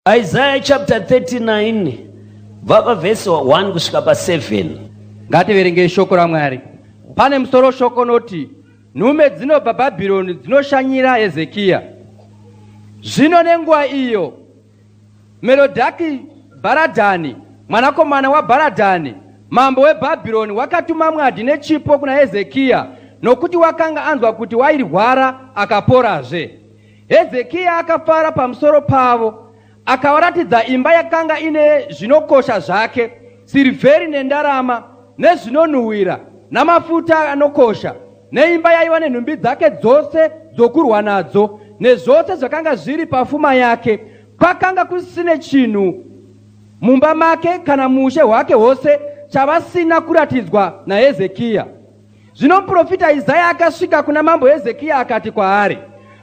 Isaiah chapter 39 bva pavhesi 1 kusvika pa7. Ngativerengei shoko raMwari. Pane musoro shoko unoti nhume dzinobva Bhabhironi dzinoshanyira Hezekiya. Zvino nenguva iyo Merodhaki Bharadhani mwanakomana waBharadhani mambo weBhabhironi wakatuma mwadhi nechipo kuna Hezekiya nokuti wakanga anzwa kuti wairwara akaporazve. Hezekiya akafara pamusoro pavo, akavaratidza imba yakanga ine zvinokosha zvake, sirivheri nendarama, nezvinonhuhwira, namafuta anokosha, neimba yaiva nenhumbi dzake dzose dzokurwa nadzo, nezvose zvakanga zviri pafuma yake. Kwakanga kusine chinhu mumba make kana muushe hwake hwose chavasina kuratidzwa naHezekiya. Zvino muprofita Isaya akasvika kuna mambo Hezekiya akati kwaari,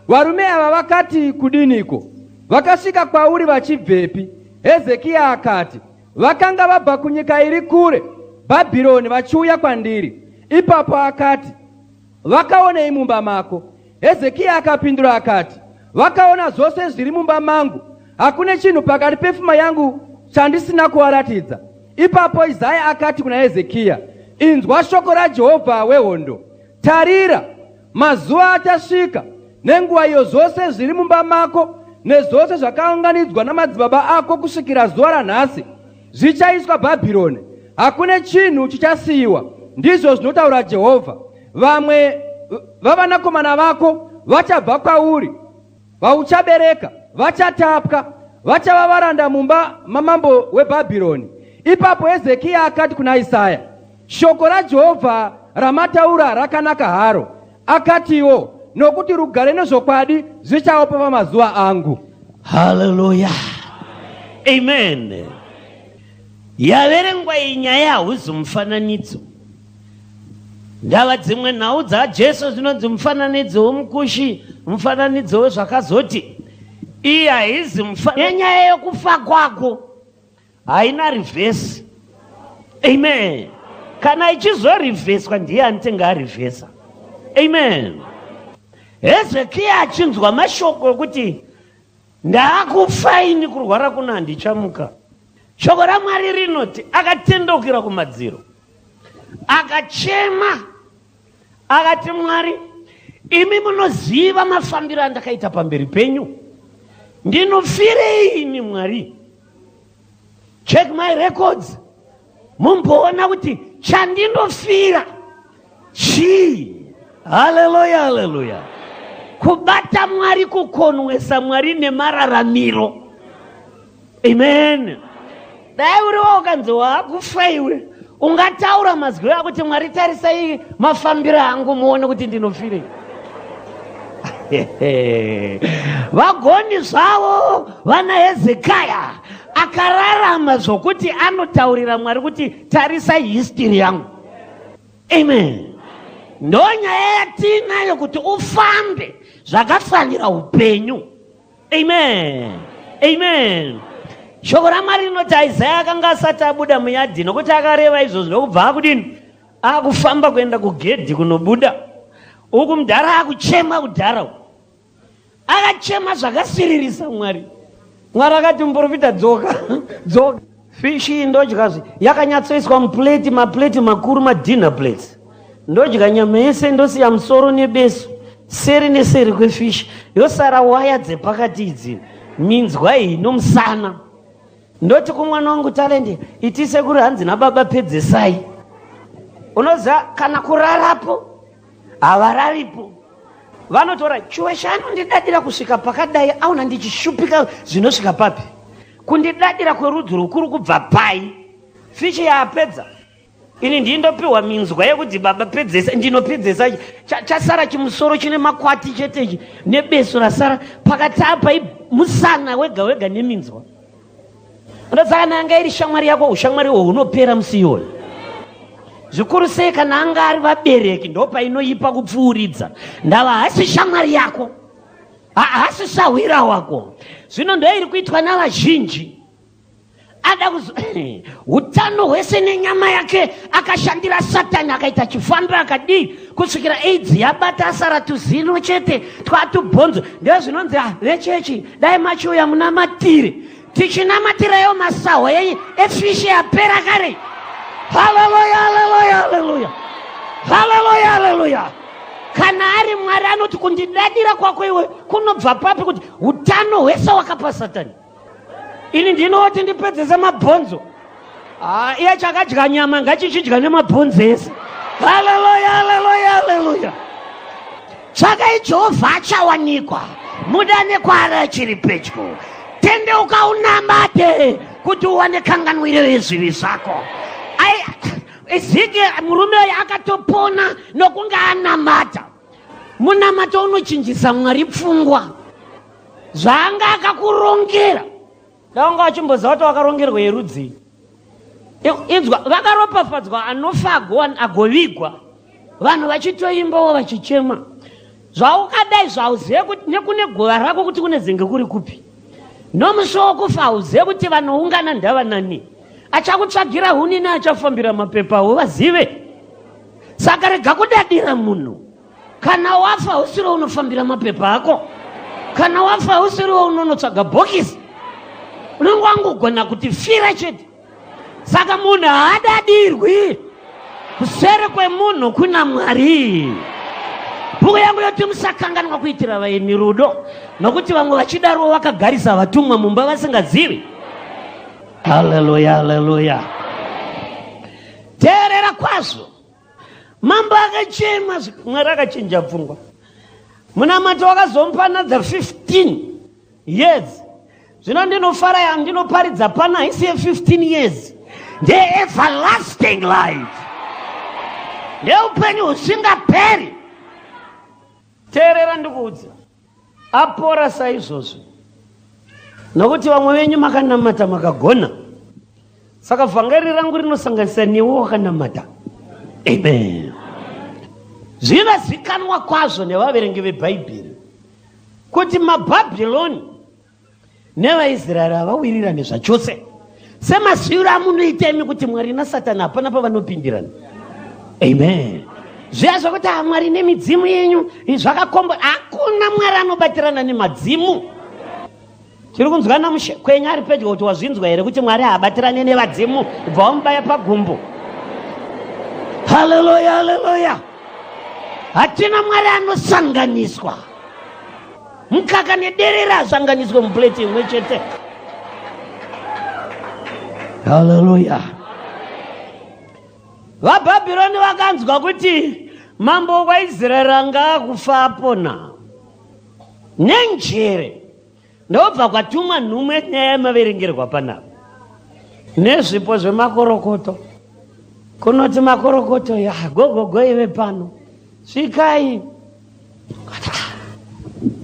Varume ava vakati kudiniko? Vakasvika kwauri vachibvepi? Hezekiya akati, Vakanga vabva kunyika iri kure, Bhabhironi, vachiuya kwandiri. Ipapo akati, Vakaonei mumba mako? Hezekiya akapindura akati, Vakaona zvose zviri mumba mangu, hakune chinhu pakati pefuma yangu chandisina kuvaratidza. Ipapo Isaya akati kuna Hezekiya, Inzwa shoko raJehovha wehondo. Tarira, mazuva achasvika, nenguva iyo zvose zviri mumba mako nezvose zvakaunganidzwa namadzibaba ako kusvikira zuva ranhasi zvichaiswa Bhabhironi. Hakune chinhu chichasiyiwa, ndizvo zvinotaura Jehovha. Vamwe vavanakomana vako vachabva kwauri, vauchabereka, vachatapwa, vachava varanda mumba mamambo weBhabhironi. Ipapo Hezekiya akati kuna Isaya, Shoko raJehovha ramataura rakanaka haro. Akatiwo, Nokuti rugare nezvokwadi zvichavapo pamazuva angu. Haleluya, amen. Yaverengwa iyi nyaya hauzi mufananidzo. Ndava dzimwe nhau dzaJesu dzinonzi mufananidzo womukushi, mufananidzo wezvakazoti. Iyi haizi nenyaya yokufa kwako haina rivhesi. Amen. Kana ichizorivheswa ndiye anotenge arivhesa. Amen. Hezekiya achinzwa mashoko okuti Ndaakufa ini, kurwara kuno handichamuka. Shoko raMwari rinoti akatendeukira kumadziro akachema akati, Mwari, imi munoziva mafambiro andakaita pamberi penyu, ndinofirei ini Mwari? Check my records mumboona kuti chandinofira chii. Haleluya, haleluya. Kubata Mwari, kukonwesa Mwari nemararamiro. Amen. Dai uriwo ukanzi waakufa iwe, ungataura mazwi akuti Mwari tarisai mafambiro angu muone kuti ndinofirei. Vagoni zvavo vana Hezekaya akararama zvokuti anotaurira Mwari kuti tarisai history yangu. Amen. Ndonyaya yatiinayo kuti ufambe zvakafanira upenyu. Amen. Amen. Shoko raMwari rinoti Isaya akanga asati abuda muyadhi nokuti akareva izvozvo ndokubva akudini? Akufamba kuenda kugedhi kunobuda. Uku mudhara akuchema kudhara uku. Akachema zvakasiririsa Mwari. Mwari akati muprofita dzoka dzoka. Fishi iyi ndodya zve yakanyatsoiswa muplate maplate makuru madinner plates. Ndodya nyama yese ndosiya musoro nebesu seri neseri kwefishi yosara waya dzepakati idzi minzwa iyi nomusana. Ndoti kumwana wangu Talende iti sekuru hanzi nababa pedzesai. Unoziva kana kurarapo havararipo vanotora chiwesha anondidadira kusvika pakadai aona ndichishupika zvinosvika papi kundidadira kwerudzi rukuru kubva pai fishi yaapedza ini ndindopiwa minzwa yekuti baba pedzesa ndinopedzesa chasara chimusoro chine makwati chete ichi nebesu rasara pakati apa musana wega wega neminzwa Unoziva kana anga iri shamwari yako ushamwari uhwo hunopera musi iyoyo. Zvikuru sei kana anga ari vabereki ndopainoipa kupfuuridza. Ndava hasi shamwari yako. Hasi sahwira wako. Zvino ndoiri kuitwa navazhinji. Ada kuzo utano hwese nenyama yake akashandira Satani akaita chifambi akadii kusvikira aids yabata asara tuzino chete twatubhonzo. Ndozvinonzi ah, vechechi dai machiuya munamatire. Tichinamatirayo masahwa efishi yapera kare. Haleluya, haleluya, haleluya, haleluya, haleluya. Kana ari Mwari anoti kundidadira kwako iwe kunobva papi kuti utano hwese wakapa Satani? Ini ndinoti ndipedzese mabhonzo. Ah, iye chakadya nyama ngachichidya nemabhonzo ese. Haleluya, haleluya, haleluya. Tsvakai Jehovha achawanikwa, mudane kwaari achiri pedyo. Tendeuka unamate kuti uwane kanganwiro yezvivi zvako. Ezekiel murume uyu akatopona nokunge anamata. Munamato unochinjisa Mwari pfungwa zvaanga akakurongera. Dai wanga uchimboziva kuti wakarongerwa yerudzii. Inzwa, vakaropafadzwa anofa agovigwa, vanhu vachitoimbawo vachichema. Zvaukadai zvauzive kuti nekune guva rako kuti kune zenge kuri kupi. Nomusi wokufa hauzive kuti vanoungana ndavanani. Achakutsvagira huni neachafambira mapepa avo vazive. Saka rega kudadira munhu. Kana wafa usiriwo unofambira mapepa ako. Kana wafa usiriwo unonotsvaga bhokisi. Unenge wangogona kuti fira chete. Saka munhu haadadirwi. Kuseri kwemunhu kuna Mwari. Bhuku yangu yoti musakanganwa kuitira vaeni rudo, nokuti vamwe vachidaro vakagarisa vatumwa mumba vasingazivi. Haleluya, haleluya. Teerera kwazvo. Mambo akachema, Mwari akachinja pfungwa. Munamato wakazomupa another 15 years. Zvino ndinofara yandinoparidza pano haisi ye15 years, ndeeverlasting life, ndeupenyu husingaperi. Teerera ndikuudza, apora saizvozvo nokuti vamwe venyu makanamata makagona. Saka vhangeri rangu rinosanganisa newe wakanamata. Amen. Zvinozikanwa kwazvo nevaverengi veBhaibheri kuti maBhabhironi nevaIsraeri havawirirane zvachose, semaziviro amunoita imi kuti Mwari naSatani hapana pavanopindirana. Amen. Zviya zvokuti Mwari nemidzimu yenyu zvakakomba, hakuna Mwari anobatirana nemadzimu. Tiri kunzwana mushe kwenya ari pedyo kuti wazvinzwa here kuti Mwari haabatirane nevadzimu, ubva wamubaya pagumbo. Haleluya, haleluya. Hatina Mwari anosanganiswa. Mukaka nederere asanganiswe muplate imwe chete. Haleluya. VaBhabhironi vakanzwa kuti mambo waIsraeri anga akufa apona nenjere, ndobva kwatumwa nhumwe nyaya yamaverengerwa panapa nezvipo zvemakorokoto. Kunoti makorokoto ya gogogo ive pano, svikai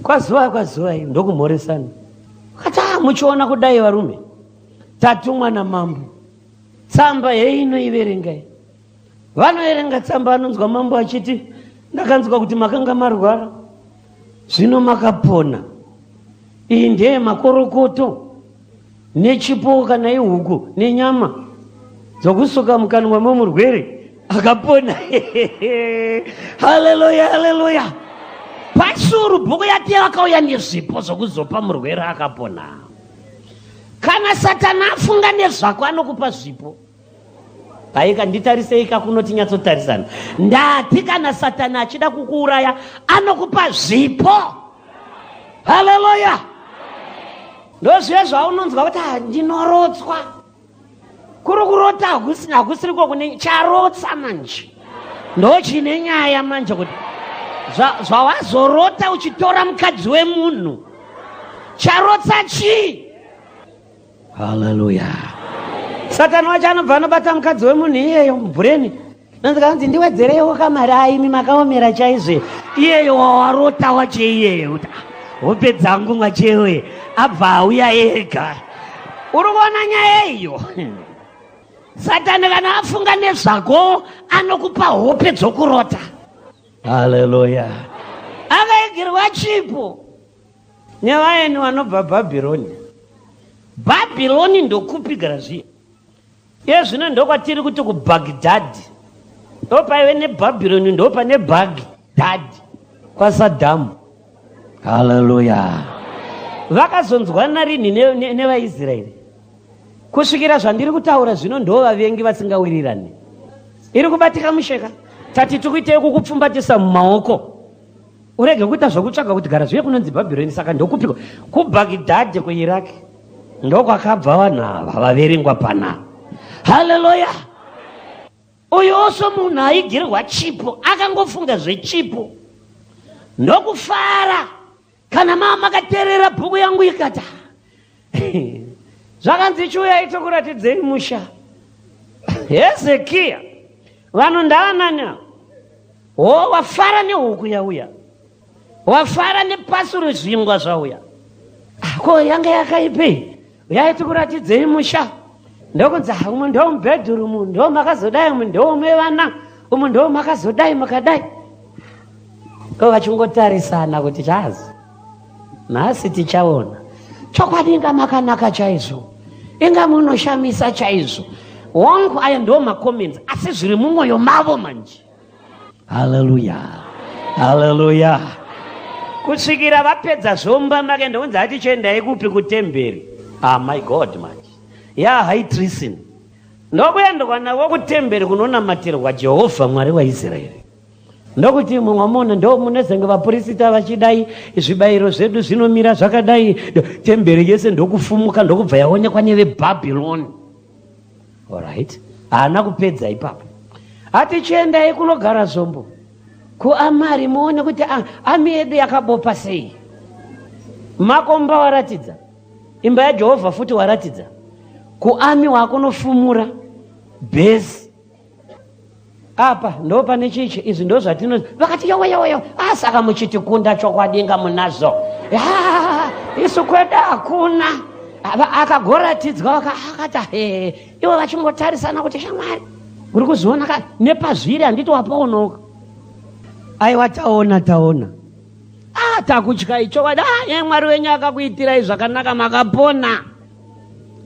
kwazuva kwazuva ndokumhoresana. Kati muchiona kudai varume, tatumwa namambo, tsamba heino iverengai. Vanoerenga tsamba, anonzwa mambo achiti, ndakanzwa kuti makanga marwara, zvino makapona. Iyi ndeye makorokoto nechipo kana ihuku nenyama dzokusuka mukanwa momurwere akapona. Haleluya, haleluya. Pasuru bhuku yati vakauya nezvipo zvokuzopa murwere akapona. Kana Satani afunga nezvako anokupa zvipo. Aika nditarisei kakuno tinyatsotarisana. Ndati kana Satani achida kukuuraya anokupa zvipo. Haleluya. Ndozviye zvaunonzwa kuti ndinorotswa. Kuri kurota hakusiriko kune charotsa manje. Ndochine nyaya manje kuti zvawazorota uchitora mukadzi wemunhu. Charotsa chii? Haleluya. Satani wacho anobva anobata mukadzi wemunhu iyeyo mubhureni. Nonzi ndiwedzereiwo kamari, aimi makaomera chaizvo. Iyeyo wawarota wacho iyeyo. Hope dzangu mwachewe abva auya ega. Uri kuona nyaya iyo? Satani kana afunga nezvako anokupa hope dzokurota. Haleluya. Akaigirwa chipo nevaeni vanobva Bhabhironi. Bhabhironi ndokupi gara zviya? Iye zvino ndokwatiri kuti kuBhagidhadhi. Ndopaive neBhabhironi, ndopane Bhagidhadhi kwaSadhamu. Haleluya. Vakazonzwana rinhi nevaIsraeri? Kusvikira zvandiri kutaura zvino ndo vavengi vasingawirirani. Iri kubatika musheka. Tati tikuitei kukupfumbatisa mumaoko. Urege kuita zvokutsvaga kuti gara zviye kunonzi Bhabhironi saka ndokupiko kuBhagidhadhi kuIraq ndokwakabva vanhu ava vaverengwa panapa. Haleluya! Uyu also munhu aigirwa chipo akangofunga zvechipo ndokufara. Kana maa makateerera bhuku yangu ikata zvakanzi chiuyai tokuratidzei musha. Hezekiya vanhu ndaanani ava? Ho wafara nehuku yauya, wafara nepasuru zvingwa zvauya. Ah, ko yanga yakaipei? Uyai tikuratidzei musha. Ndokunzi ah, umu ndo mubhedhurumu, ndo makazodai, umu ndo mevana, umu ndo makazodai makadai. Ko vachingotarisana kuti chazi nhasi tichaona. Chokwadi inga makanaka chaizvo, inga munoshamisa chaizvo. Hongu, aya ndo macomments, asi zviri mumwoyo mavo manje. Haleluya, haleluya. Kusvikira vapedza zvomba make ndokunzi atichiendai kupi kutemberi. Ah my God manje. Ya high treason. Ndokuendwa navo kutemberi kunonamatirwa Jehovha Mwari waIsraeri. Ndokuti mumwe munhu ndo munezenge vapurisita vachidai zvibayiro zvedu zvinomira zvakadai temberi yese ndokufumuka ndokubva yaonekwa neveBhabhironi. Alright. Haana kupedza ipapo. Ati chiendai kunogara zvombo kuamari muone kuti ami yedu yakabopa sei. Makomba waratidza. Imba yaJehovha futi waratidza. Kuami wakunofumura bhesi. Apa ndo pane chichi izvi ndo zvatino vakati yowe yowe yowe ah saka muchitikunda chokwadi inga munazvo. Isu kwedu hakuna. Akagoratidzwa akati he ivo vachingotarisana kuti shamwari uri kuzviona ka nepazviri handiti wapaonoka. Aiwa taona taona. Ah takutyai chokwadi ah Mwari wenyu akakuitirai zvakanaka makapona.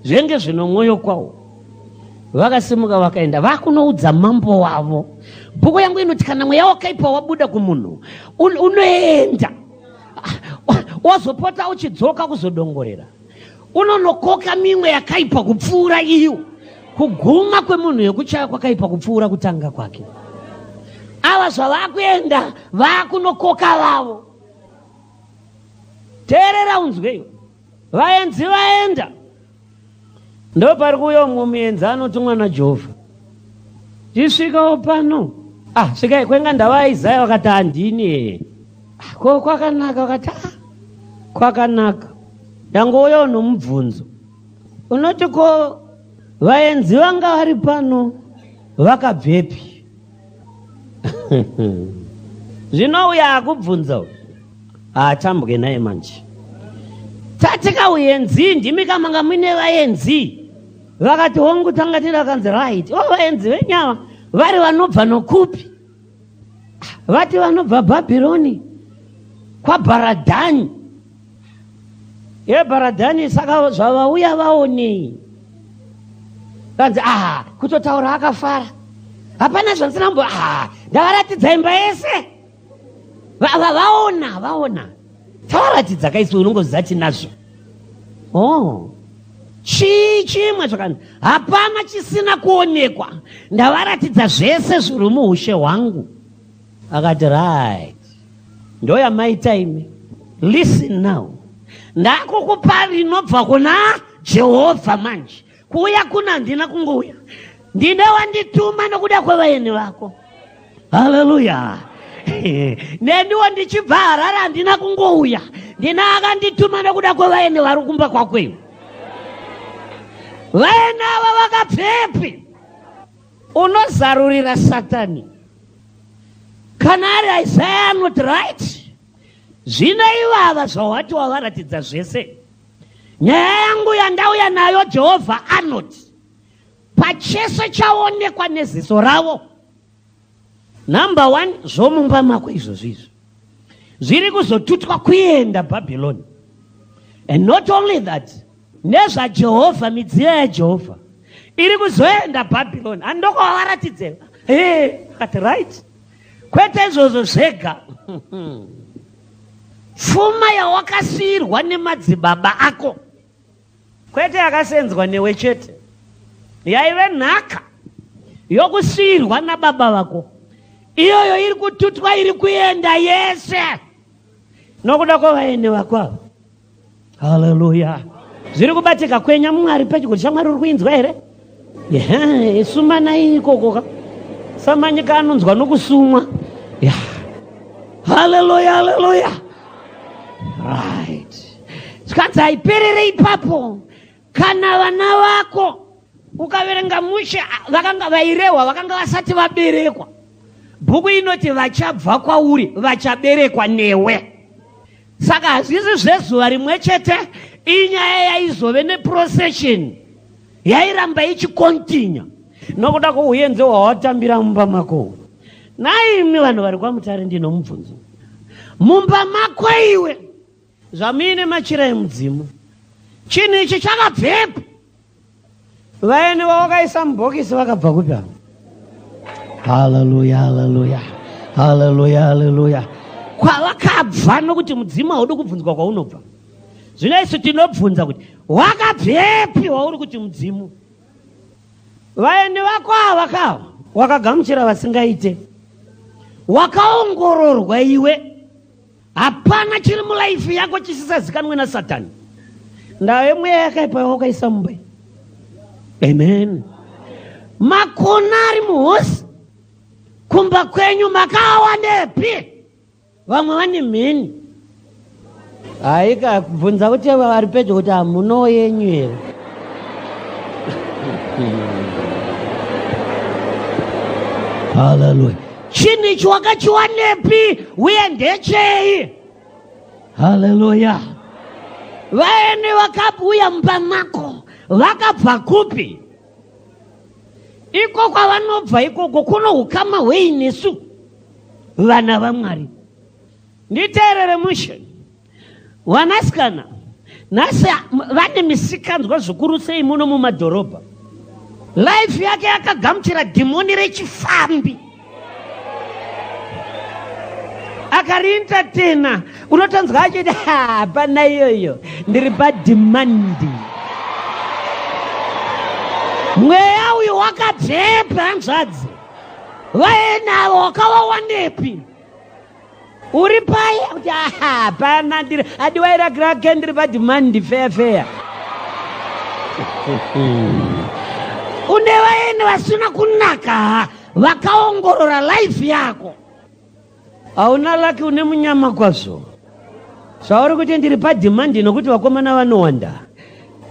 Zvenge zvino mwoyo kwawo. Vakasimuka vakaenda vakunoudza mambo wavo. Bhuku yangu inoti kana mweya wakaipa wabuda kumunhu unoenda wozopota uchidzoka kuzodongorera, unonokoka mimwe yakaipa kupfuura iyo. Kuguma kwemunhu yekuchaya kwakaipa kupfuura kutanga kwake. Ava zvavakuenda vakunokoka vavo. Teerera unzwe iwe. Vaenzi vaenda. Ndopari kuuya umwe muenzi anotumwa naJehovha. Tisvikawo pano. Ah, svikai kwenga ndava Isaya vakati handini. Ah, ko kwakanaka vakati ah, kwakanaka. Ndangouyawo nomubvunzo. Unoti ko vaenzi vanga vari pano vakabvepi? Zvino uya akubvunza uyu haatambwe naye manje. Tatika uyenzi ndimi kamanga muine vaenzi vakati hongu tanga tiri akanzi right o oh, vaenzi venyava vari vanobva nokupi vati vanobva Bhabhironi kwaBharadhani yebharadhani saka zvavauya vaonei kanzi aha kutotaura akafara hapana zvandisina mbo aha ndavaratidza imba yese vaona vaona tavaratidza kaisi unongoziva tinazvo oh chii chimwe zvakanzi hapana chisina kuonekwa ndavaratidza zvese zviri muushe hwangu akati right ndoyamaita imi listen now ndakukupa rinobva kuna jehovha manje kuuya kuna handina kungouya ndine wandituma nokuda kwevaeni vako haleluya neniwo ndichibva harare handina kungouya ndina akandituma nokuda kwevaeni vari kumba kwako iwe vaeni ava vakabvepi unozarurira satani kana ari isaya anoti right zvino ivava zvawati wavaratidza zvese nyaya yangu yandauya nayo jehovha anoti pachese chaonekwa neziso ravo number one zvomumba mako izvozvo izvo zviri kuzotutwa kuenda bhabhironi and not only that nezvajehovha midziyo yajehovha iri kuzoenda bhabhironi handokwavaratidze akati right kwete izvozvo zvega Pfuma yawakasiirwa nemadzibaba ako, kwete yakasenzwa newe chete, yaive nhaka yokusiirwa nababa vako, iyoyo iri kututwa, iri kuenda yese nokuda kwavaeni vako ava. Haleluya! Zviri kubatika kwenya Mwari pedyo kuti shamwari uri kuinzwa here? Ehe, sumanai ikoko ka. Samanyika anonzwa nokusumwa. Ya. Haleluya, haleluya. Right. Zvikanzi haiperere ipapo. Kana vana vako ukaverenga mushe vakanga vairehwa vakanga vasati vaberekwa. Bhuku inoti vachabva kwauri vachaberekwa newe. Saka hazvisi zvezuva rimwe chete, inyaya yaizove neprocession yairamba ichikontinya nokuda kwouyenzi hwawatambira mumba mako. Naimi vanhu vari kwaMutare ndinomubvunzo, mumba mako iwe zvamuine machira emudzimu, chinhu ichi chakabvepi? Vaeni vawakaisa mubhokisi vakabva kupi ava? Haleluya, haleluya, haleluya, haleluya. Kwavakabva nokuti mudzimu haudi kubvunzwa kwaunobva. Zvino isu tinobvunza kuti wakabvepi wauri kuti mudzimu? Vaeni vako ava ka wakagamuchira vasingaite, wakaongororwa iwe. Hapana chiri mulaifi yako chisisazikanwe naSatani. Ndave mweya yakaipa yawakaisa mumba. Amen. Makona ari muhosi kumba kwenyu makaawanepi? Vamwe vane mheni. Haika bvunza kuti vari pedyo kuti hamuno yenyu here? Hallelujah. Chinhu ichi wakachiwanepi uye ndechei? Haleluya! Vaeni vakabuya mumba mako vakabva kupi? Iko kwavanobva ikoko kuno ukama hwei nesu vana vaMwari? Nditeerere mushe. Vanasikana nhasi vane misikanzwa zvikuru sei muno mumadhorobha. Life yake yakagamuchira dhimoni rechifambi akarientertaina, unotonzwa achiti hapana iyoyo, ndiri padhimandi. Mweya uyu wakabvepi hanzvadzi? Vaenavo wakavawanepi? Uri pai kuti hapana, ndiri adiwa irakirake, ndiri padhimandi feya feya. Une vaeni vasina kunaka vakaongorora life yako. Hauna laki, une munyama kwazvo. Zvauri kuti ndiri padhimandi nokuti vakomana vanowanda.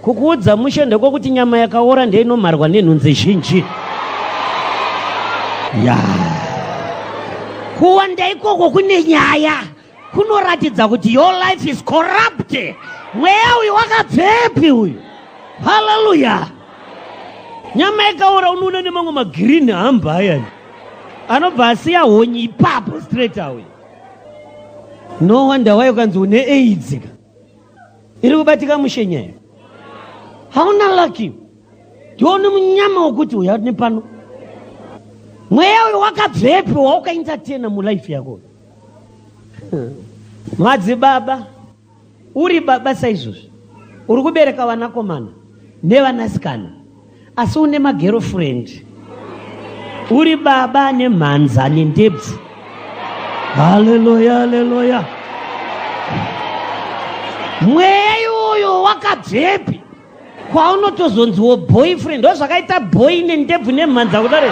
Kukuudza mushe ndekwokuti nyama yakaora ndeinomharwa nenhunzi zhinji. Ya, kuwanda ikoko kune nyaya, kunoratidza kuti your life is corrupt. Mweya uyu wakabvepi uyu? Haleluya! Nyama yakaora unoona nemamwe magreen hamba ayani anobva asiya honyi ipapo straight away. No wonder why ukanzi une AIDS ka. Iri kubatika mushe nyaya. Hauna lucky. Ndione munyama wokuti uya nepano. Mweya uyu wakabvepi waukaentertaina mulife yako? Madzibaba, uri baba saizvozvi, uri kubereka vanakomana nevanasikana, asi une magirlfriend. Uri baba nemhanza nendebvu. Haleluya, haleluya. Mweya iwoyo wakabvepi kwaunotozonziwo boyfriend? Ndozvakaita boy nendebvu nemhanza kudare.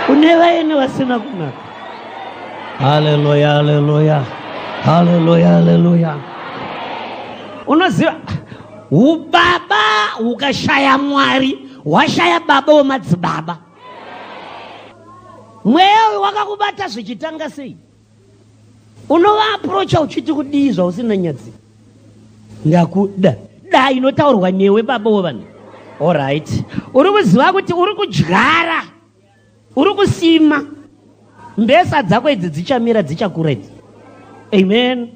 Une vaeni vasina kunaka. Haleluya, haleluya, haleluya, haleluya. Unoziva, ubaba ukashaya Mwari, washaya baba wemadzibaba. Mweya uyu wakakubata zvichitanga sei? Unovaaprocha uchiti kudii zvausina nyadzi? Ndakuda da inotaurwa newe baba wevanhu. Alright, uri kuziva kuti uri kudyara, uri kusima mbesa dzako idzi, dzichamira, dzichakura idzi. Amen.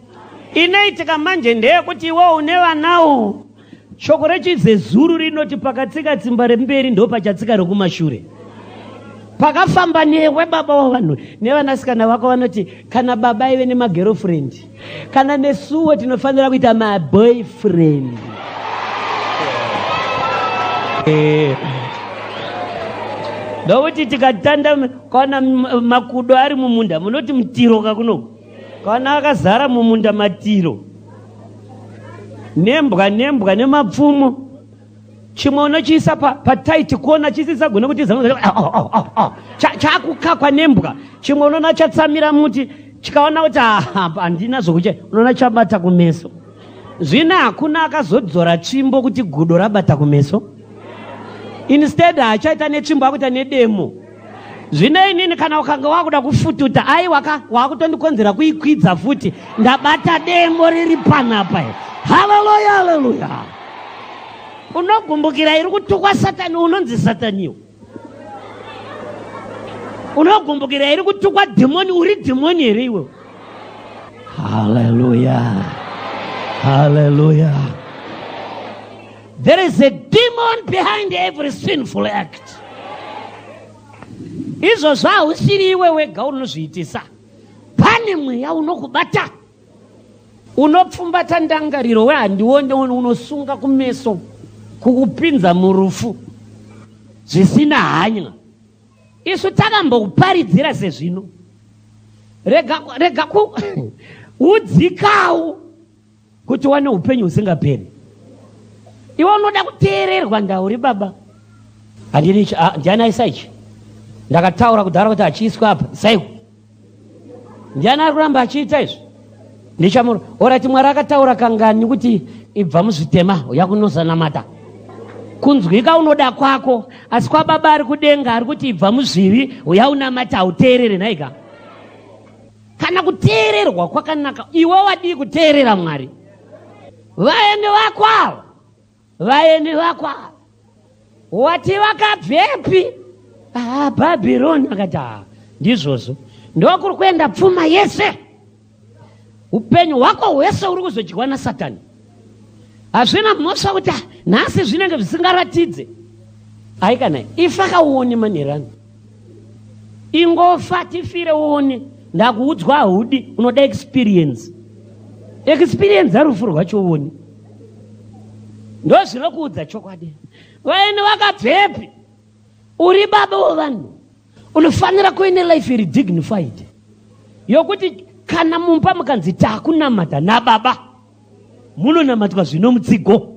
Inoitika manje ndeyekuti iwe une vanawo. Shoko rechizezuru rinoti pakatsika tsimba remberi ndo pachatsika rekumashure. Pakafamba newe baba wavanhu nevanasikana vako vanoti kana baba aive nemagerofriend, kana nesuwo tinofanira kuita maboyfriend. Ndokuti tikatanda kana makudo ari mumunda munoti mutiro kakunoku kana akazara mumunda matiro nembwa nembwa nemapfumo chimwe unochiisa patight kona chisisagone kuti chakukakwa nembwa chimwe unoona chatsamira muti chikaona kuti handina zvokucha unoona chabata kumeso zvino hakuna akazodzora tsvimbo kuti gudo rabata kumeso instead haachaita netsvimbo akuita nedemo zvino inini kana ukanga wakuda kufututa aiwa ka wakutondikonzera kuikwidza futi ndabata demo riri panapa haleluya haleluya unogumbukira iri kutukwa satani unonzi sataniwo unogumbukira iri kutukwa dhimoni uri dhimoni here iwe haleluya haleluya there is a demon behind every sinful act izvozvo hausiri iwe wega unozviitisa pane mweya unokubata unopfumbata ndangariro wehandione unosunga kumeso kukupinza murufu zvisina hanya isu takambokuparidzira sezvino rega rega ku udzikawo kuti wane upenyu husingaperi iwe unoda kuteererwa ndauri baba handini ichi ah, ndiani aisa ichi ndakataura kudhara kuti achiiswa apa isaiwo ndiani ari kuramba achiita izvi ndichamuro orati mwari akataura kangani kuti ibva muzvitema uya kunozanamata kunzwika unoda kwako asi kwababa ari kudenga ari kuti ibva muzvivi uya unamata hauteerere nhaika kana kuteererwa kwakanaka iwe wadii kuteerera mwari vaeni vako ava vaeni vako ava wati vakabvepi ah, bhabhironi akati ah, ndizvozvo ndokuri kuenda pfuma yese upenyu hwako hwese uri kuzodyiwa nasatani hazvina mhosva kuti ah, nhasi zvinenge zvisingaratidze aikana ifa kauone manherano ingofa tifire uone ndakuudzwa haudi unoda experience experience arufu rwacho uone ndozvinokuudza chokwadi vaeni vakabvepi uri baba wevanhu unofanira kuine life iri dignified yokuti kana mumba mukanzi takunamata nababa munonamatwa zvino mutsigo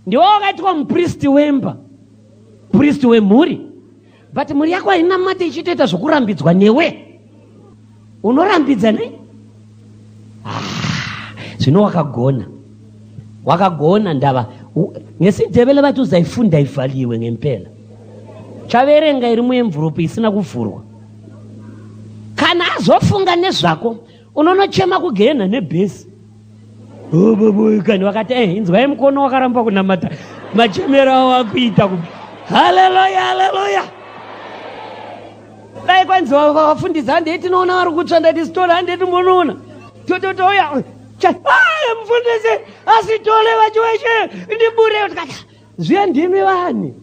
ndiwo wakaitwa mupristi wemba mupristi wemhuri but mhuri yako hainamate ichitoita zvokurambidzwa newe unorambidza nei ah, zvino wakagona wakagona ndava ngesindebele vati uzaifunda ivhaliwe ngempela chaverenga iri muemvuropu isina kuvhurwa kana azofunga nezvako unonochema kugehena nebhesi kani vakati eh, inzwai mukono wakaramba kunamata machemero awo akuita ku haleluya haleluya dai kwanzi vafundisi handei tinoona vari kutsva ndati sitole handei timbonoona tototouya mufundisi asitole vachiweshe ndibure tikati zviya ndimi vani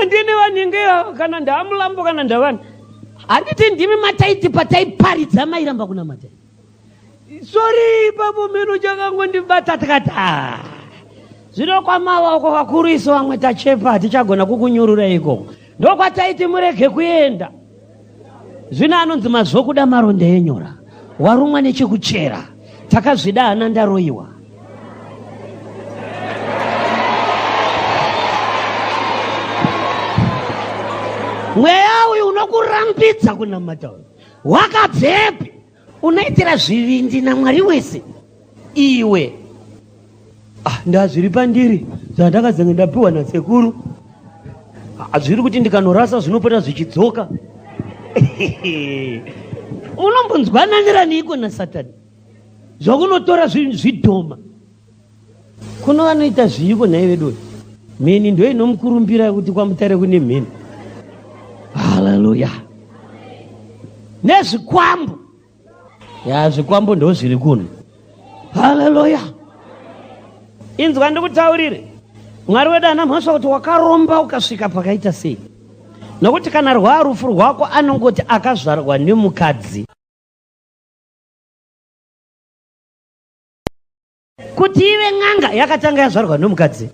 ndini vaninge kana ndaamulambo kana ndavani handiti ndimi mataiti pataiparidza mairamba kunamata sori ipapo meno chakangondibata tikati ah, zvino kwamava uko vakuru isu vamwe tachepa hatichagona kukunyurura ikoko ndokwataiti murege kuenda zvino anonzi mazvokuda maronda enyora warumwa nechekuchera takazvida hana ndaroiwa mweya uyu unokurambidza kunamata uyu wakabvepi unoitira zvivindi namwari wese iwe ah, ndazviri pandiri zvandakazenge ndapiwa nasekuru ah, zviri kuti ndikanorasa zvinopota zvichidzoka unombonzwananiraniiko nasatani zvakunotora zvidhoma kuno vanoita zviiko nhai veduwe mheni ndo inomukurumbira kuti kwamutare kune mheni haleluya nezvikwambo ya zvikwambo ndo zviri kuno haleluya inzwa ndikutaurire Mwari wedu haana mhosva kuti wakaromba ukasvika pakaita sei, nokuti kana rwaa rufu rwako anongoti akazvarwa nemukadzi. Kuti ive n'anga yakatanga yazvarwa nomukadzi,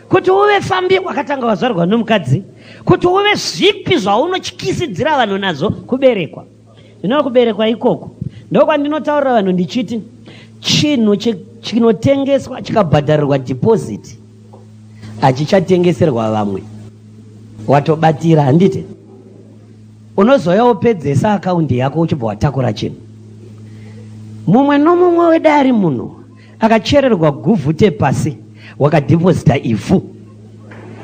kuti uve fambi wakatanga wazvarwa nomukadzi, kuti uve zvipi zvaunotyisidzira vanhu nazvo kuberekwa. Zvino kuberekwa ikoko ndokwandinotaurira vanhu ndichiti chinhu chinotengeswa chikabhadharirwa deposit hachichatengeserwa vamwe, watobatira handiti? Unozouya wopedzesa akaundi yako uchibva watakura chinhu. Mumwe nomumwe wedu ari muno akachererwa guvhute pasi wakadhipozita ivhu.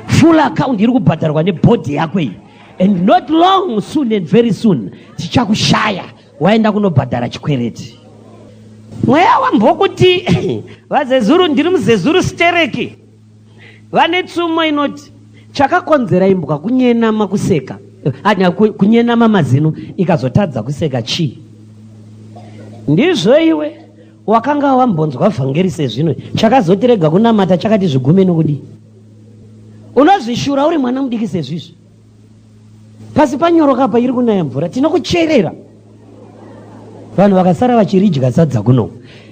Full account iri kubhadharwa nebhodhi yako iyi. And not long soon and very soon tichakushaya waenda kunobhadhara chikwereti. Mweya wambokuti vazezuru ndiri muzezuru stereki. Vane tsumo inoti chakakonzera imbwa kunyenama kuseka kunyenama mazino ikazotadza kuseka chii? Ndizvo iwe wakanga wambonzwa vhangeri sezvino chakazotirega kunamata chakati zvigume nokudii? Unozvishura uri mwana mudiki sezvizvi. Pasi panyoroka apa iri kunaya mvura tinokucherera. Vanhu vakasara vachiridya sadza kuno.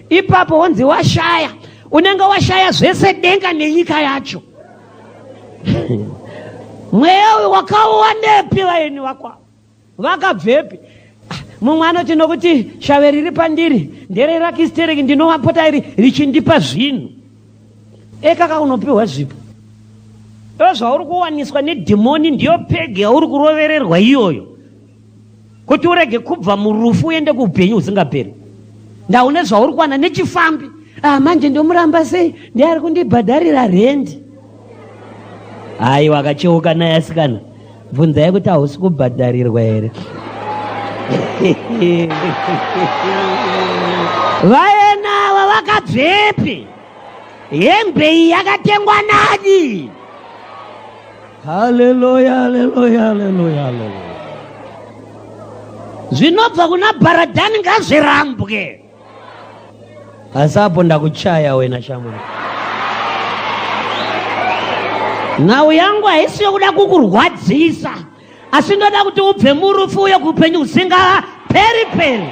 Ipapo wonzi washaya, unenge washaya zvese denga nenyika yacho. Mweya uyu wakauwanepi vaeni vako? Vakabvepi? Mumwe anoti nokuti shave riri pandiri ndererakistereki ndinowapota iri richindipa zvinhu. Ekaka unopiwa zvipo. Ndozvauri kuwaniswa nedhimoni ndiyo pegi yauri kurovererwa iyoyo. Kuti urege kubva murufu uende kuupenyu husingaperi. Ndaune zvauri kuwana nechifambi. Ah, manje ndomuramba sei? Ndiye ari kundibhadharira rendi. Aiwa akacheuka naye asikana. Bvunzai kuti hausi kubhadharirwa here. Vaena ava vakabvepi? Hembe iyi yakatengwa nani? Haleluya, haleluya, haleluya, haleluya. Zvinobva kuna Bharadhani ngazvirambwe. Asi apo ndakuchaya wena shamwari. Nhau yangu haisi yokuda kukurwadzisa, asi ndoda kuti ubve murufu uye kuupenyu husingaperi peri.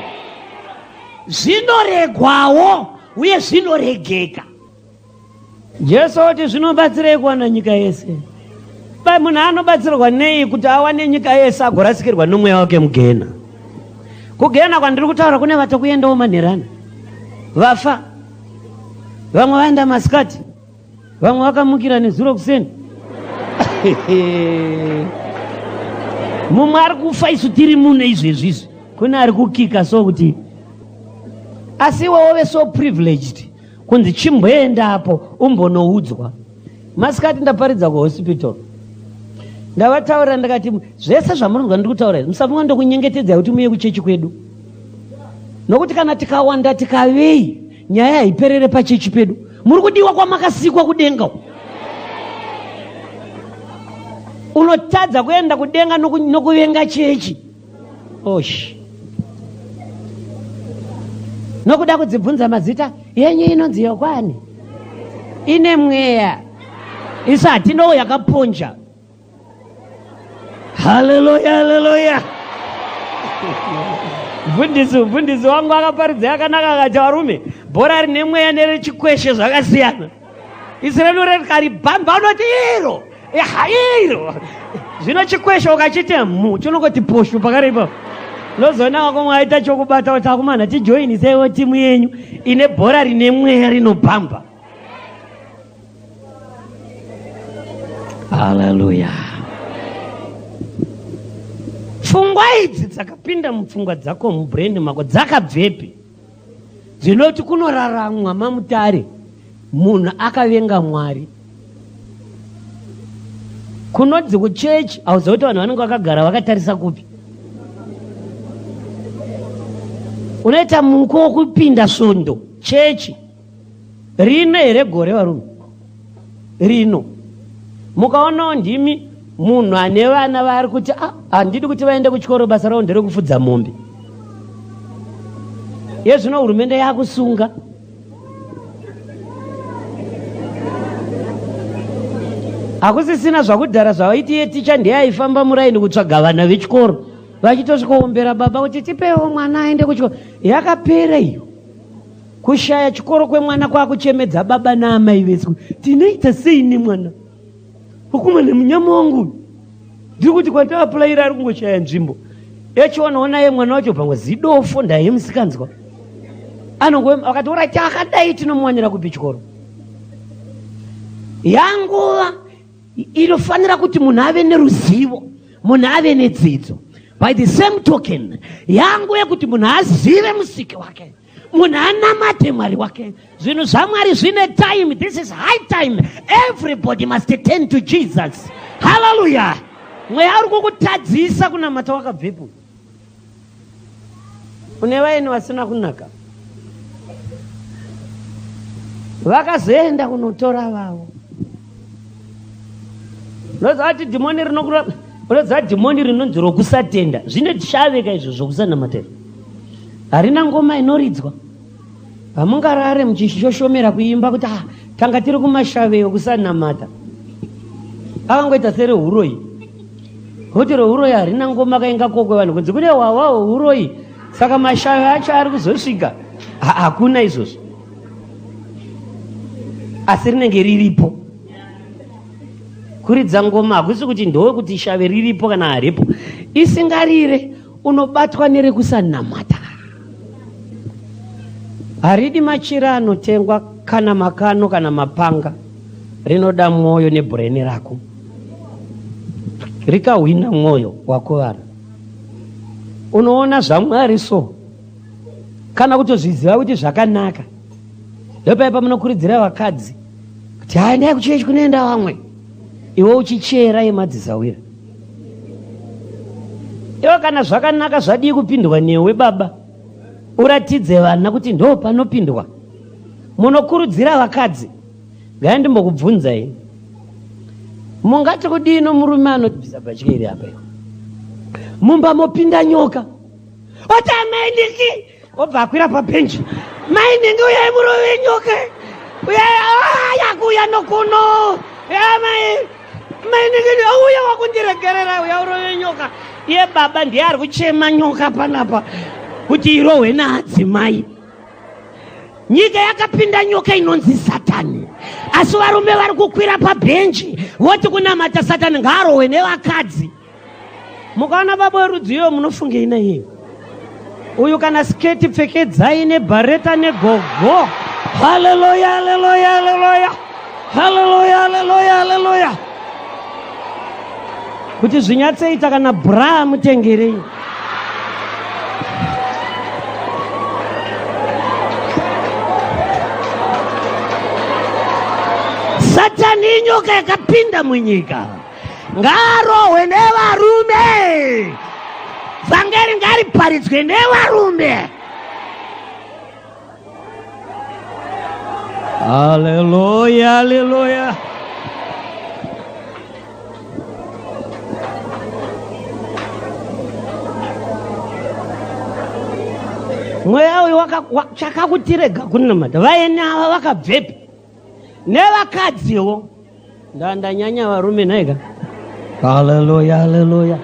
Zvinoregwawo uye zvinoregeka. Jesu oti zvinobatsirei kuwana nyika yese? Bai munhu anobatsirwa nei kuti awane nyika yese agorasikirwa nomweya wake mugehena? Kugehena kwandiri kutaura kune vatokuendawo manherana. Vafa. Vamwe vaenda masikati. Vamwe vakamukira nezuro kuseni. Mumwe ari kufa isu tiri muno izvezvi izvi. Kune ari kukika so kuti asi iwe wove so privileged kunzi chimboendapo umbonoudzwa. Masikati ndaparidza kuhospital ndavataurira ndikati zvese zvamunonzwa ndiri kutaura izvi musafunga ndokunyengetedzai kuti muye kuchechi kwedu nokuti kana tikawanda tikavei nyaya haiperere pachechi pedu muri kudiwa kwamakasikwa kudenga unotadza kuenda kudenga nokuvenga chechi Osh. Nokuda kudzibvunza mazita yenyu inonzi yokwani ine mweya isu hatinowo yakaponja. Haleluya, haleluya. Mfundisi, mfundisi wangu akaparidza yakanaka akati varume, bhora rine mweya nerechikweshe zvakasiyana. Isi renu rikaribhamba unoti iro iro zvino chikwesha ukachiti mu chinongoti poshu pakare ipapo unozoona wako mwaita chokubata kuti akomana tijoiniseiwo timu yenyu ine bhora rine mweya rinobhamba. Haleluya. Pfungwa idzi dzakapinda mupfungwa dzako mubrain mako dzakabvepi? Dzinoti kunoraramwa mamutare munhu akavenga Mwari. Kunonzi kuchechi hauziva kuti vanhu vanenge vakagara vakatarisa kupi. Unoita muko wokupinda svondo chechi rino here gore varume rino mukaonawo ndimi munhu ane vana vaari kuti ah, handidi kuti vaende kuchikoro basa ravo nderekufudza mombe yezvino hurumende yakusunga. Hakusisina zvakudhara zvavaiti iye ticha ndiye aifamba muraini kutsvaga vana vechikoro vachitosvikoombera baba kuti tipewo mwana aende kuchikoro. Yakapera iyo. Kushaya chikoro kwemwana kwakuchemedza baba naamai vese. Tinoita sei nemwana? Vakomana munyama wangu ndiri kuti kwataapulayira ari kungoshaya nzvimbo. Echionaona ye mwana wacho pamwe zidofo ndaye musikanzwa. Anongo akati ora chakadai tinomuwanira kupi chikoro? Yanguva inofanira kuti munhu ave neruzivo, munhu ave nedzidzo. By the same token, yanguva yekuti munhu azive musiki wake. Munhu anamate Mwari wake. Zvinhu zvaMwari zvine time. This is high time. Everybody must turn to Jesus. Hallelujah. Mweya uri kukutadzisa kunamata wakabvepo. Une vaeni vasina kunaka. Vakazoenda kunotora vavo. Unoziva kuti dhimoni rinokura, unoziva dhimoni rinonzi rokusatenda. Zvine shaveka izvo zvokusanamata izvo. Harina ngoma inoridzwa. Hamungarare muchishoshomera kuimba kuti ah, tanga tiri kumashaveyo kusanamata. Akangoita serehuroyi. Kuti rehuroyi harina ngoma kainga kokwe vanhu kunzi kune hwahwa hwehuroyi. Saka mashave acho ari kuzosvika. Hakuna izvozvo. Asi rinenge riripo. Kuridza ngoma hakusi kuti ndowekuti shave riripo kana haripo. Isingarire unobatwa nerekusanamata. Haridi machira anotengwa kana makano kana mapanga, rinoda mwoyo nebhureni rako. Rikahwina mwoyo wakuvara, unoona zvaMwari so kana kutozviziva kuti zvakanaka. Ndopaya pamunokurudzira vakadzi kuti haendai kuchechi kunoenda vamwe, iwe uchichera yemadzisawira. Iwe kana zvakanaka zvadii kupindwa newe baba, uratidze vana kuti ndo panopindwa. Munokurudzira vakadzi, gaya ndimbokubvunzai, mungati kudii nomurume anotibvisa bhatya iri apa iwe, mumba mopinda nyoka, oti amai ndiki obva akwira pabhenji, mai ndingi uyai murove nyoka, uyai yakuuya nokuno, amai mainini auya wakundiregerera uya urove nyoka. Iye baba ndiye ari kuchema nyoka panapa kuti irohwe naadzimai. Nyika yakapinda nyoka inonzi Satani, asi varume vari kukwira pabhenji voti kunamata Satani ngaarohwe nevakadzi. Mukaona baba werudzi iyo munofungei naiye? Uyu kana sketi pfekedzai nebhareta negogo. Haleluya, haleluya, haleluya, haleluya, haleluya, haleluya. Kuti zvinyatsoita kana bra mutengerei. Satani inyoka yakapinda munyika. Ngaarohwe nevarume. Vhangeri ngariparidzwe nevarume. Haleluya, haleluya. Mweya uyu chakakutirega kunamata. Vaeni ava vakabvepi? Nevakadziwo. Ndanyanya varume nhaika. Haleluya, haleluya.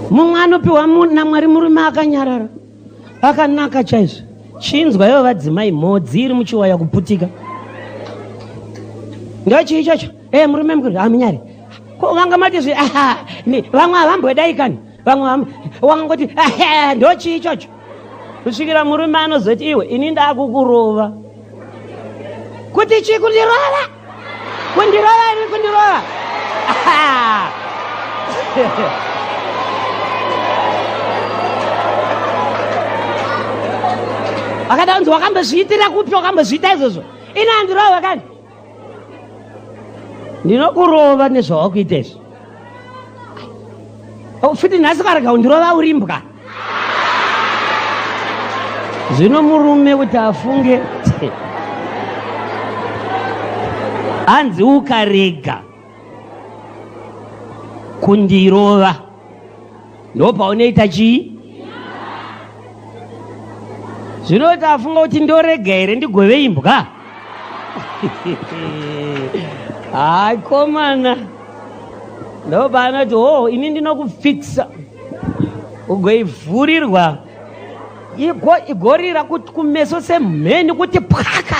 Mumwe anopiwa naMwari murume akanyarara, akanaka chaizvo. Chinzwa ivo vadzimai, mhodzi iri muchiwaya kuputika. Ndochii ichocho? Murume mukuru, hamunyari. Ko vanga mati zve, aha, ni, vamwe havambodai kani. Vamwe wangoti, aha, ndochii ichocho? Kusvikira murume anozoti iwe, ini ndakukurova. Kuti chii kundirova? Kundirova ini kundirova? Akada kunzi wakambozviitira kupi, wakambozviita izvozvo? Ini handirova kani. Ndinokurova nezvawakuita izvi. Futi nhasi karega kundirova uri imbwa. Zvino murume kuti afunge hanzi ukarega kundirova ndopaunoita chii? Zvinoti afunga kuti ndorega here ndigove imbwa? Hayi komana, ndopaanoti ho oh, ini ndinokufikisa ugoivhurirwa igorira kuti kumeso semheni kuti pwaka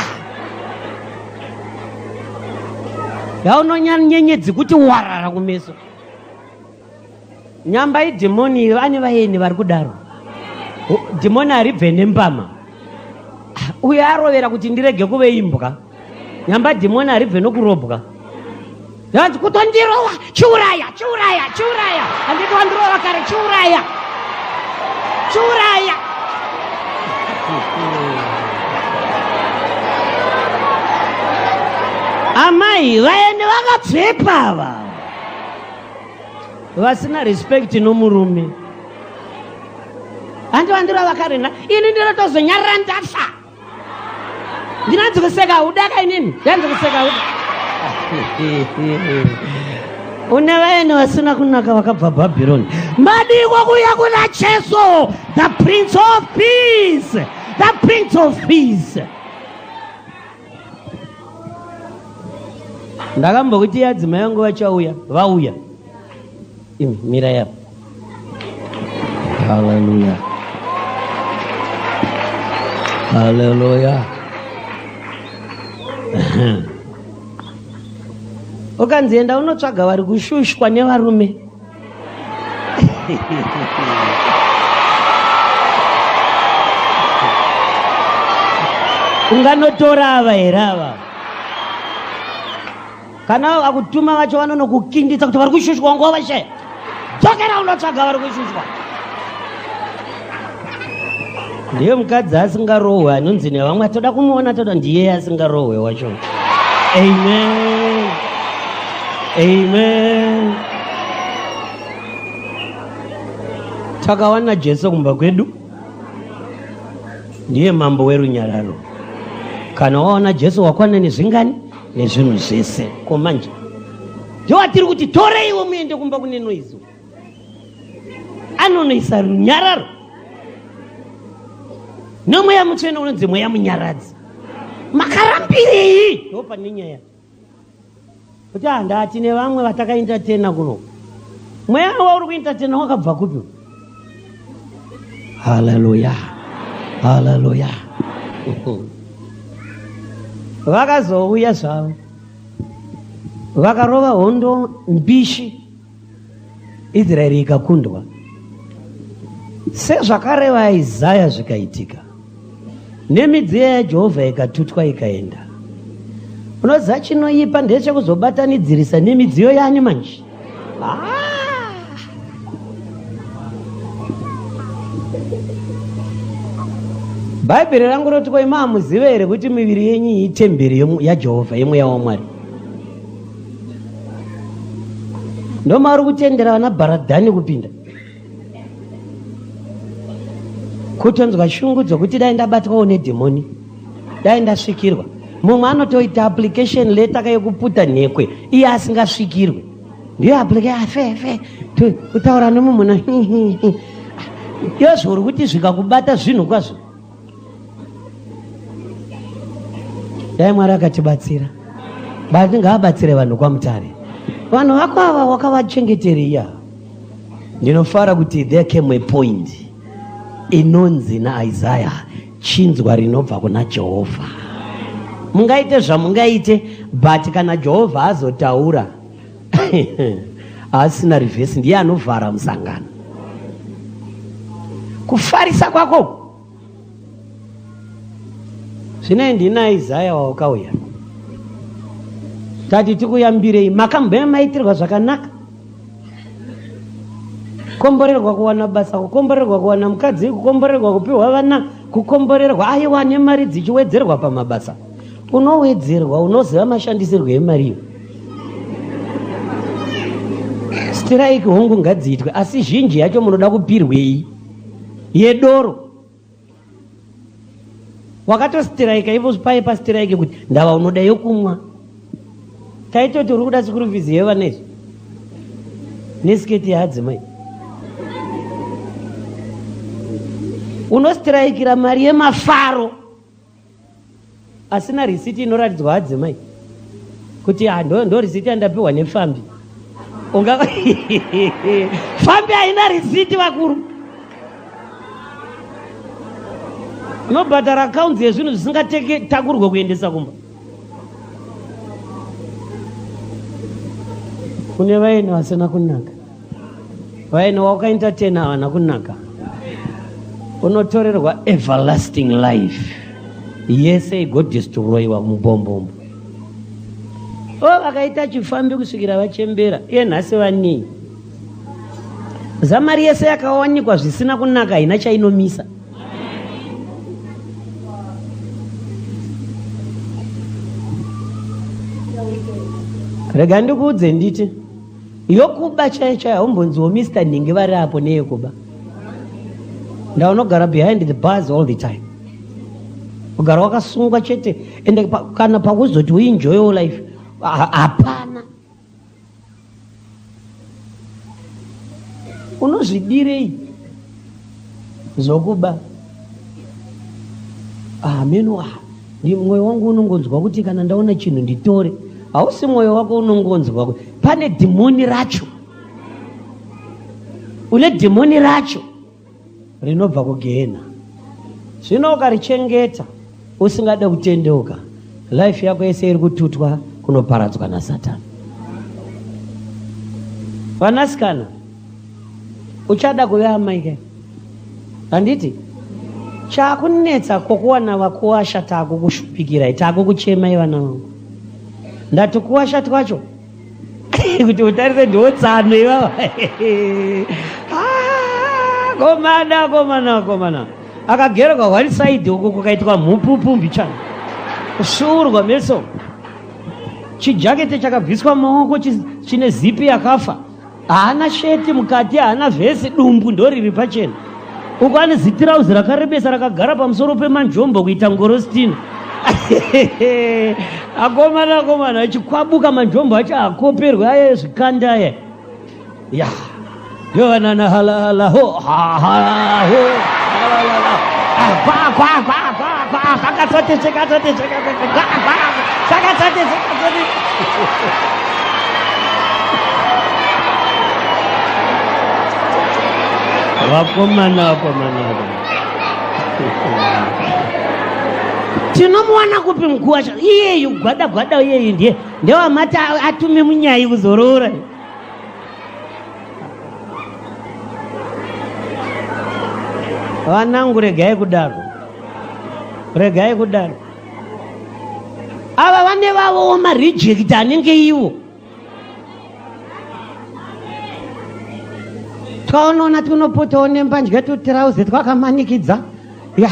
yaunonyanyenyedzi kuti warara kumeso. Nyamba idhimoni iri vane vaeni vari kudaro. Dhimoni haribve nembama. Uyo arovera kuti ndirege kuve imbwa. Nyamba dhimoni haribve nokurobwa. Hanzi kutondirova, chiuraya, chiuraya, chiuraya. Handiti wandirova kare, chiuraya. Chiuraya. Amai vaeni vakabvepa ava. Vasina respect nomurume. Handi wandirova kare na ini ndinotozonyarara ndafa. Ndinanzi kuseka udaka inini. Ndanzi kuseka uda. Une vaeni vasina kunaka vakabva Bhabhironi. Madiko kuya kuna Jesu, the Prince of Peace, the Prince of Peace. Ndakambokuti adzimai vangu vachauya, vauya. Imi mira yapo. Hallelujah. Hallelujah. Ukanzi enda unotsvaga vari kushushwa nevarume. Unganotora ava here ava? Kana vakutuma vacho vanonokukinditsa kuti vari kushushwa nguva vashaya. Dzokera unotsvaga vari kushushwa. Ndiye mukadzi asingarohwe anonzi nevamwe toda kumuona toda ndiye asingarohwe wacho. Amen. Amen. Takawana Jesu kumba kwedu. Ndiye mambo werunyararo. Kana waona Jesu wakwana nezvingani? Nezvinhu zvese. Ko manje ndowatiri kuti toreiwo muende kumba kune noise. Anonoisa runyararo. Nomweya mutsvene unonzi mweya munyaradzi. Makarambirei? Ndopane nyaya. Kuti handati nevamwe vatakaentertaina kuno. Mweya wauri kuentertaina wakabva kupi? Hallelujah. Hallelujah. Vakazouya zvavo. Vakarova hondo mbishi. Israeri ikakundwa. Sezvakareva Isaya zvikaitika. Nemidziyo yaJehovha ikatutwa ikaenda. Unoziva chinoipa ndechekuzobatanidzirisa nemidziyo yani manje. Ah! Bhaibheri rangu roti ko imi hamuzive here kuti miviri yenyu iyi itemberi yaJehovha yemweya waMwari. Ndomauri kutendera vana bharadhani kupinda. Kutonzwa shungu dzokuti dai ndabatwawo nedhimoni, dai ndasvikirwa. Mumwe anotoita application letter ka yekuputa nhekwe iye asingasvikirwe. Ndiyo application fe fe kutaura nemumwe munhu. Yozvo uri kuti zvikakubata zvinhu kwazvo. Dai Mwari akatibatsira. Bati ngaabatsire vanhu kwaMutare. Vanhu vako ava wakavachengeterei ava? Ndinofara kuti there came a point inonzi naIsaiah chinzwa rinobva kuna Jehovha. Mungaite zvamungaite but kana Jehovha azotaura haasina reverse, ndiye anovhara musangano. Kufarisa kwako zvino ndina Isaya wawakauya tati tikuyambirei, makambenge maitirwa zvakanaka, kukomborerwa kuwana basa, kukomborerwa kuwana mukadzi, kukomborerwa kupiwa vana, kukomborerwa aiwa nemari dzichiwedzerwa pamabasa. Unowedzerwa, unoziva mashandisirwo emari iyo. Strike hongu ngadziitwe, asi zhinji yacho munoda kupirwei? Yedoro. Wakatositiraika ivo paye pasitiraike kuti ndava unoda yokumwa. Taitoti uri kuda school fees yevana izvi nesiketi yaadzimai. Unostrikira mari yemafaro asina risiti inoratidzwa adzimai kuti ah, ndo, ndo risiti yandapiwa nefambi. Unga fambi haina risiti vakuru. Unobhadhara accounts yezvinhu zvisingatakurwe kuendesa kumba. Kune vaeni vasina kunaka, vaeni waukaentertaina havana kunaka, unotorerwa everlasting life yese igodestroyiwa mubombombo. O vakaita chifambi kusvikira vachembera, iye nhasi vanei? Zamari yese yakawanikwa zvisina kunaka haina chainomisa. Rega ndikuudze nditi yokuba chaiyo chaiyo haumbonziwo Mr Nhingi vari apo neyekuba. Ndaunogara behind the bars all the time. Ugara wakasungwa chete ende pa, kana pakuzoti uenjoy your life hapana. Unozvidirei zvokuba? Ameno ah, ndi mwoyo wangu unongonzwa kuti kana ndaona chinhu nditore. Hausi mwoyo wako unongonzwa, pane dhimoni racho. Une dhimoni racho rinobva kugehena. Zvino ukarichengeta usingade kutendeuka, life yako yese iri kututwa kunoparadzwa naSatani. Vanasikana, uchada kuve amai ke? Handiti? Chakunetsa kokuwana vakuwasha takukushupikirai, takukuchemai vana vangu. Ndati kuwasha twacho kuti utarise ndiwo tsano ivava. Ah, komana, komana, komana. Akagerwa one side uko kukaitwa mhupupu mbichana. Kusvuurwa meso. Chijakete chakabviswa maoko chine zipi yakafa. Haana sheti mukati, haana vhesi, dumbu ndoriri pachena. Uko ane zitirauzi rakarebesa rakagara pamusoro pemanjombo kuita ngorostina. Akomana, akomana, achikwabuka manjombo acho akoperwe aya ezvikanda aya. Ya. Yohanana hala hala ho ha ha ho hala hala. Ah, kwa kwa kwa kwa kwa sakatsate sakatsate sakatsate kwa kwa sakatsate sakatsate. Vakomana, vakomana, vakomana. Tinomuwana kupi mukuwasha iyeyu gwada gwada iyeyu ndiye ndewamati atume munyayi kuzoroora. Vanangu regai kudaro, regai kudaro. Ava vane vavowo mareject anenge ivo. Twaonoona tunopotawo nembandya tutirauzi twakamanikidza ya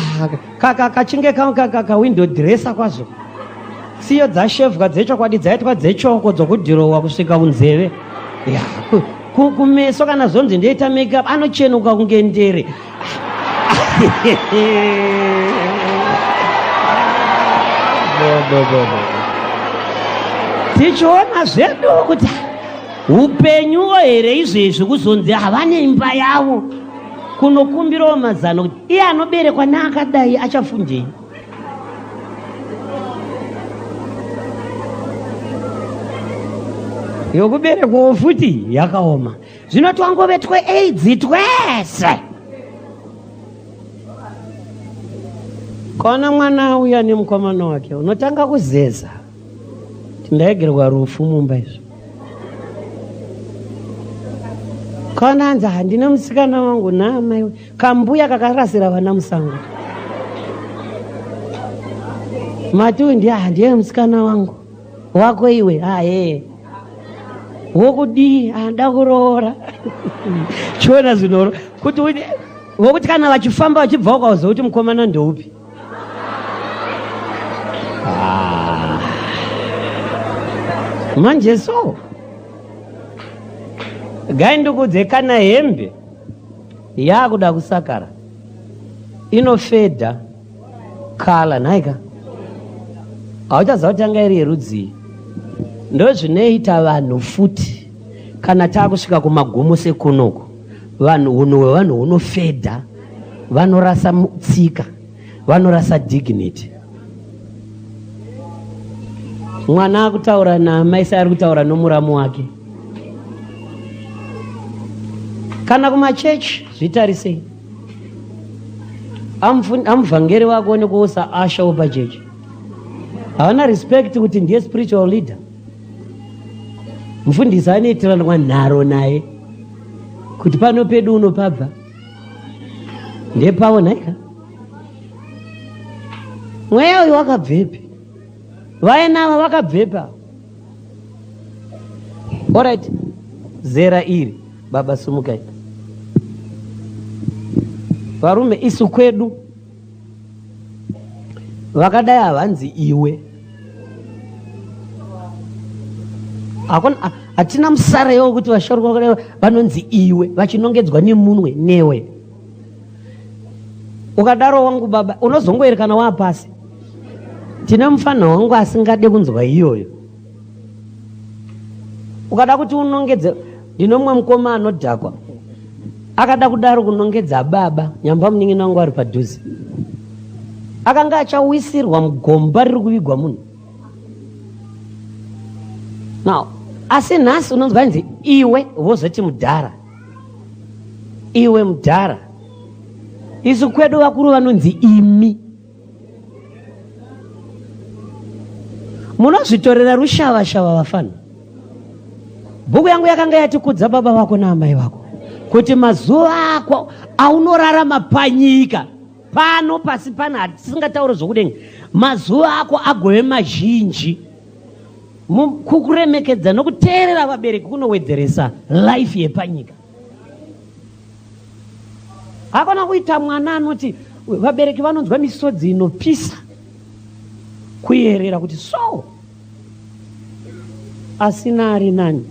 kachinge kawindow dresser kwazvo. Tsiyo dzashevwa dzechokwadi dzaitwa dzechoko dzokudhirowa kusvika kunzeve. Ya, kumeso kana zvonzi ndoita makeup anochenuka kunge ndere. Tichiona zvedu kuti upenyuwo here izvezvi kuzonzi havane imba yavo kunokumbirawo mazano kuti iye anoberekwa neakadai achafundei. Yokuberekwawo futi yakaoma. Zvino twangove tweAIDS twese. Kana mwana auya nemukomana wake unotanga kuzeza. Ndaigerwa rufu mumba izvo. Kana anzi handina musikana wangu naamai kambuya kakarasira vana musango. Mati uyu ndiye handiye musikana wangu. Wako iwe ahe. Wokudii anoda kuroora. Chiona zvinoro kuti wokuti kana vachifamba vachibva ukauziva kuti mukomana ndeupi. Ah. Manje so gai ndikudze kana hembe yakuda kusakara inofedha kala nhaika hauchaziva kuti yanga iri yerudzii. Ndozvinoita vanhu futi kana taakusvika kumagumo sekunoku, vanhu hunhu hwevanhu hunofedha. Vanorasa tsika, vanorasa dignity. Mwana akutaura naamai seari kutaura nomuramu wake. Kana kumachechi zvitarisei. Amuvhangeri wako nekuusa asha wepachechi. Havana respect kuti ndiye spiritual leader. Mufundisi anoitiranwa nharo naye kuti pano pedu unopabva ndepavo nhaika. Mweya uyu wakabvepi? Vaenava vakabvepi ava? Alright, zera iri baba sumukai. Varume isu kwedu vakadai havanzi iwe. Hakuna, hatina musara iwo kuti vasharukwa vakadai vanonzi iwe vachinongedzwa nemunwe newe. Ukadaro wangu baba unozongoerekana waapasi. Tine mufanha wangu asingade kunzwa iyoyo. Ukada kuti unongedze, ndine mumwe mukoma anodhakwa akada kudaro kunongedza baba nyamba munin'ina wangu ari padhuze, akanga achawisirwa mugomba riri kuvigwa munhu. Now asi nhasi unonzwa inzi iwe, vozoti mudhara, iwe mudhara. Isu kwedu vakuru vanonzi imi. Munozvitorera rushavashava vafana. Bhuku yangu yakanga yati kudza baba vako naamai vako kuti mazuva ako aunorarama panyika pano pasi pano, hatisingatauri zvokudenga, mazuva ako agove mazhinji. Kukuremekedza nokuteerera vabereki kunowedzeresa life yepanyika. Hakuna kuita mwana anoti vabereki vanonzwa misodzi inopisa kuyerera kuti so asina ari nani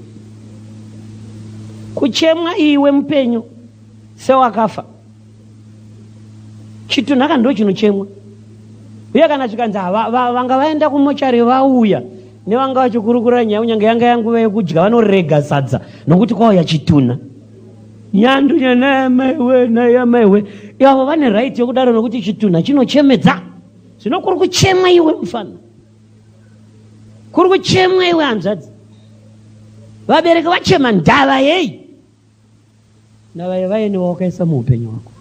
kuchemwa iwe mupenyu sewakafa. Chitunhaka ndo chinochemwa. Uye kana zvikanzi vanga vaenda kumochari vauya nevanga vachikurukura nyaya, kunyange yanga yanguva yekudya vanorega sadza nokuti kwauya chitunha. Nyandu nyanayamaiwe nayamaiwe, ivavo vane right yokudaro nokuti chitunha chinochemedza. Zvino kuri kuchemwa iwe mufana, kuri kuchemwa iwe hanzvadzi. Vabereki vachema ndava yei? Ndava yevaeni wawakaisa muupenyu hwako.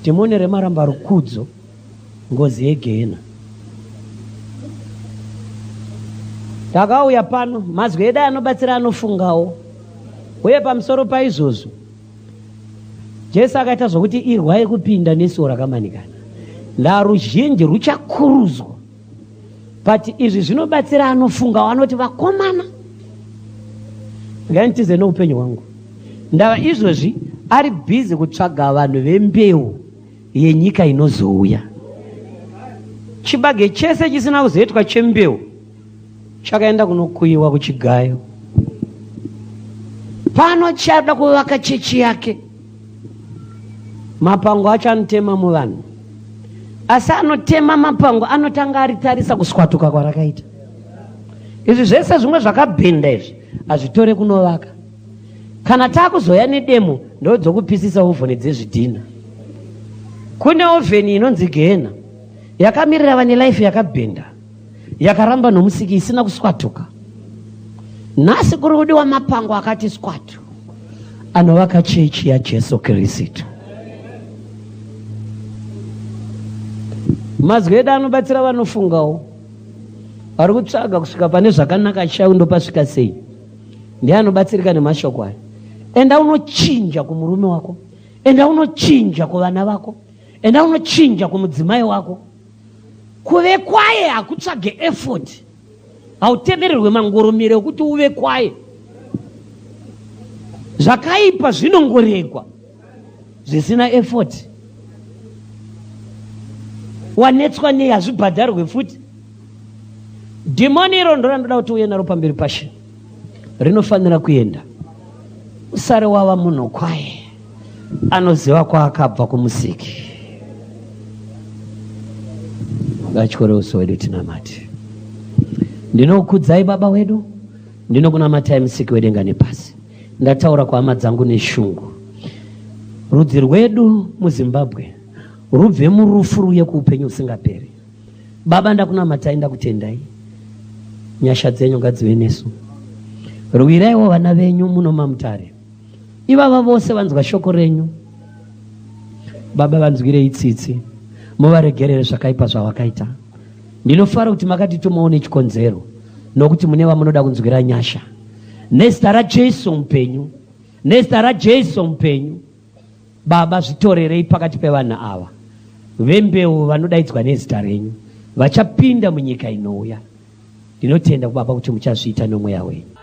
Dhimoni remaramba rukudzo, ngozi yegehena. Takauya pano, mazwi edu anobatsira anofungawo. Uye pamusoro paizvozvo, Jesu akaita zvokuti irwai kupinda nesuo rakamanikana. Ndaruzhinji ruchakuruzwa. But izvi zvinobatsira anofungawo, anoti vakomana, nganditize noupenyu hwangu. Ndava izvozvi ari bhizi kutsvaga vanhu vembeu yenyika inozouya. Chibage chese chisina kuzoitwa chembeu chakaenda kunokuyiwa kuchigayo. Pano chada kuvaka chechi yake. Mapango acho anotema muvanhu, asi anotema mapango anotanga aritarisa kuswatuka kwarakaita. Izvi zvese zvimwe zvakabhenda izvi hazvitore kunovaka. Kana takuzoya nedemo ndodzokupisisa ovhoni dzezvidhina. Kune ovheni inonzi gehena yakamirira vane life yakabhenda, yakaramba nomusiki, isina kuswatuka. Nhasi kuri kudiwa mapango akati swatu anovaka chechi yaJesu Kristu. Mazwi edu anobatsira vanofungawo, vari kutsvaga kusvika pane zvakanaka chaiwo ndopasvika sei. Ndiye anobatsirika nemashoko aya. Enda unochinja kumurume wako, enda unochinja kuvana vako, enda unochinja kumudzimai wako. Kuve kwaye hakutsvage effort, hautemererwe mangoromero ekuti uve kwaye. Zvakaipa zvinongoregwa zvisina effort. Wanetswa nei? Hazvibhadharwe futi. Dhimoni iro ndorandoda kuti uye naro pamberi pashe, rinofanira kuenda. Usare wava munhu kwaye anoziva kwaakabva kumusiki. Ngatyore uso wedu tinamate. Ndinokudzai Baba wedu, ndinokunamatai Musiki wedenga nepasi. Ndataura kuhama dzangu neshungu. Rudzi rwedu muZimbabwe rubve murufu ruye kuupenyu husingaperi. Baba, ndakunamatai, ndakutendai. Nyasha dzenyu ngadzive nesu. Rwiraiwo vana venyu muno maMutare. Ivava vose vanzwa shoko renyu. Baba, vanzwirei tsitsi. Muvaregerere zvakaipa zvavakaita. Ndinofara kuti makatitumawo nechikonzero nokuti mune vamunoda kunzwira nyasha. Nezita raJesu mupenyu. Nezita raJesu mupenyu. Baba, zvitorerei pakati pevanhu ava vembeu vanodaidzwa nezita renyu vachapinda munyika inouya. Ndinotenda Baba kuti muchazviita nomweya wenyu.